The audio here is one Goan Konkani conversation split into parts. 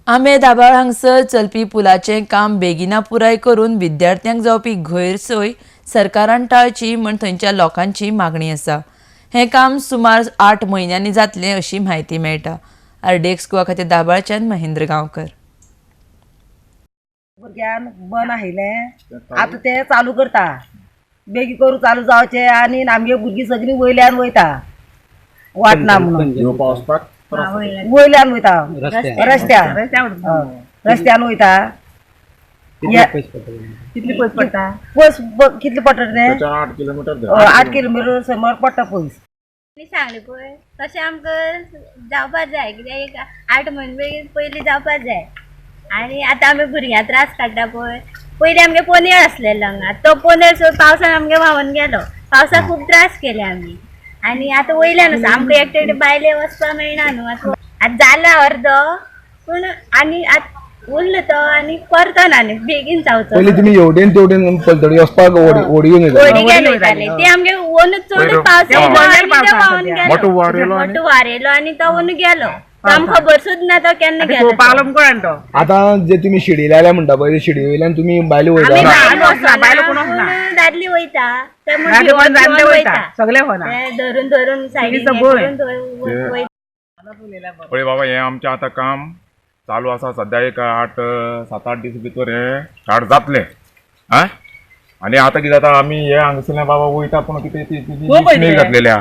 आंबे दाबाळ हांगसर चलपी पुलाचें काम बेगिना पुराय करून विद्यार्थ्यांक जावपी गैरसोय सरकारान टाळची म्हण थंयच्या लोकांची मागणी आसा. हें काम सुमार 8 म्हयन्यांनी जातलें अशी म्हायती मेळटा. आरडीएक्स गोवा खातीर दाबाळच्यान महेंद्र गांवकर. भुरग्यान बंद आशिल्लें, आतां ते चालू करता, बेगीन करून चालू जावचें. आनी आमगे भुरगीं सगळीं वयल्यान वयता, वाट ना म्हणून वयल्यान वयता, रस्त्यान रस्त्यान वयता. कितली पयस पडटा? पयस कितले पडटा तें? 8 किलोमीटर. 8 किलोमिटर समोर पडटा पयस. सांगलें पळय तशें आमकां जावपा जाय, कित्याक एक 8 म्हयने बेगीन पयलीं जावपा जाय. आनी आतां आमी भुरग्यां त्रास काडटा पळय. पयलीं आमगे पोनेळ आसलेलो हांगा, तो पोनेळ सुद्दां पावसान आमगे व्हांवन गेलो. पावसाक खूब त्रास केले आमी. आनी आतां वयल्यान आसा, आमकां एकटे एकटे बायले वचपाक मेळना न्हू. आतां आतां जाला अर्दो, पूण आनी आतां उरलो तो आनी परतोन आनी बेगीन जावचो. पयलीं तुमी हेवटेन तेवटेन पलतडी वचपाक होडी घेवन येताले. होडी घेवन वयताले ते आमगे ओनूच चड पावस येयलो आनी ते व्हांवन गेलो. मोटो हुंवार येयलो. मोटो हुंवार येयलो आनी तो ओनू गेलो. तो आमकां खबर सुद्दां ना तो केन्ना गेलो तो. पावलो कोण तो. आतां जे तुमी शिडी लायल्या म्हणटा पळय, शिडी वयल्यान तुमी बायलो आमी वयता? बायल वचना, बायलो कोण वचना, वचना. पूण दादली वयता. ते म्हूण दादले भिवन कोण भिवन जाणटे वयता, वयता. सगळे वना. ते धरून धरून सायडीन सगळी हे करून वयता. पळय बाबा, हें आमचें आतां काम चालू आसा सद्या. एक 8 7-8 दीस भितर हें स्टार्ट जातलें. आं, आनी आतां कितें जाता, आमी हे हांगासरल्यान बाबा वयता, पूण कितें ती निसणी घातलेल्या,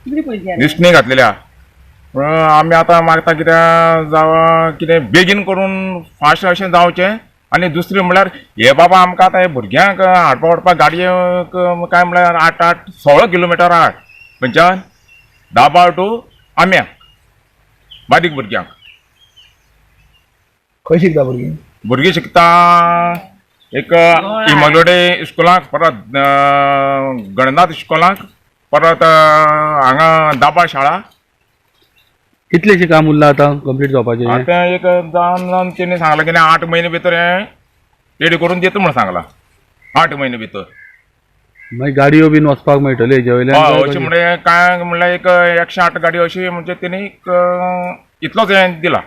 निसणी घातलेल्या. पूण आमी आतां मागता कित्याक जावं कितें बेगीन करून फास्ट अशें जावचें. आनी दुसरें म्हणल्यार हे बाबा आमकां आतां हे भुरग्यांक हाडपा व्हरपाक गाडयेक काय म्हणल्यार 8 8 16 किलोमिटर आहा खंयच्यान दाबाळ टू आम्या, बारीक भुरग्यांक. खंय शिकता भुरगीं? भुरगीं शिकता एक इमलोडे इस्कुलाक, परत गणनाथ इस्कुलाक, परत हांगा दाबाळ शाळा. कितलेशें काम उरलां आतां कंप्लीट जावपाचें? आतां एक जावन जावन तेणी सांगलां की 8 म्हयने भितर हें रेडी करून दिता म्हूण सांगलां, 8 म्हयने भितर. मागीर गाडयो बीन वचपाक मेळटल्यो हेजे हय, वयल्यान? अशें म्हणजे काय म्हणल्यार एक 108 गाडी अशी, म्हणजे तेणी एक इतलोच हें दिला.